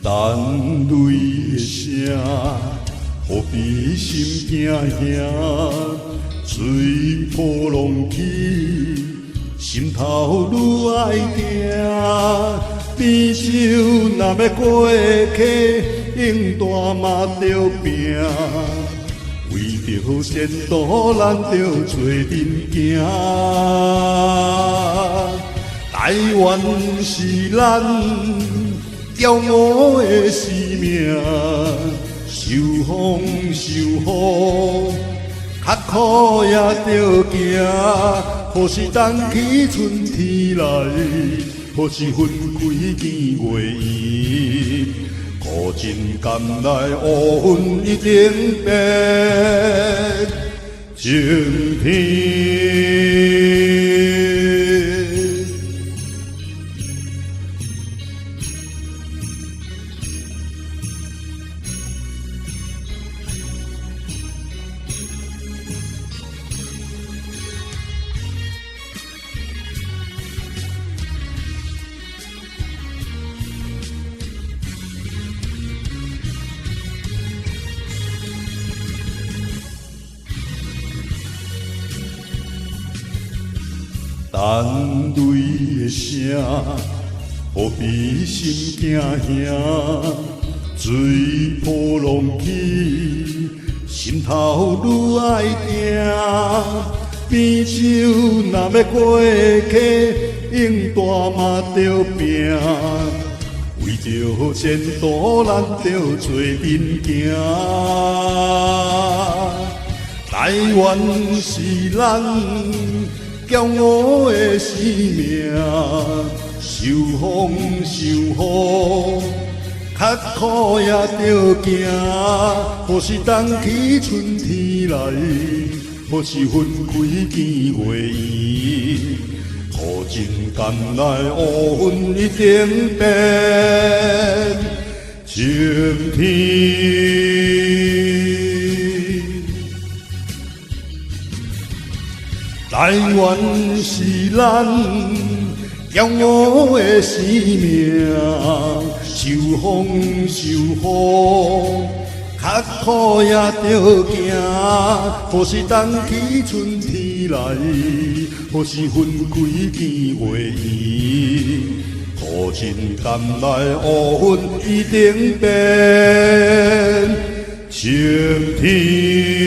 等雷的聲，予比心驚嚇，水波浪起，心頭愈愛定。變酒若欲過溪，勇大嘛著拚。為著前途，咱著做陣行。台灣是咱驕傲的生命，受風受雨，較苦也著行。予是冬去春天來，予是分開見月圓。苦盡甘來，烏雲一定變晴天。等雷的聲，予比心驚嚇，水波浪起，心頭愈愛定。變酒若欲過溪，勇大嘛著拚。為著前途，咱著做陣行。台灣是咱驕傲的生命，受風受雨，較苦也著行。予是冬去春天來，予是分開見月圓。苦盡甘來，烏雲一定變晴天。台灣是咱驕傲的生命，受風受雨，較苦也著行。予是冬去春天來，予是分開見月圓。苦盡甘來，烏雲一定變晴天。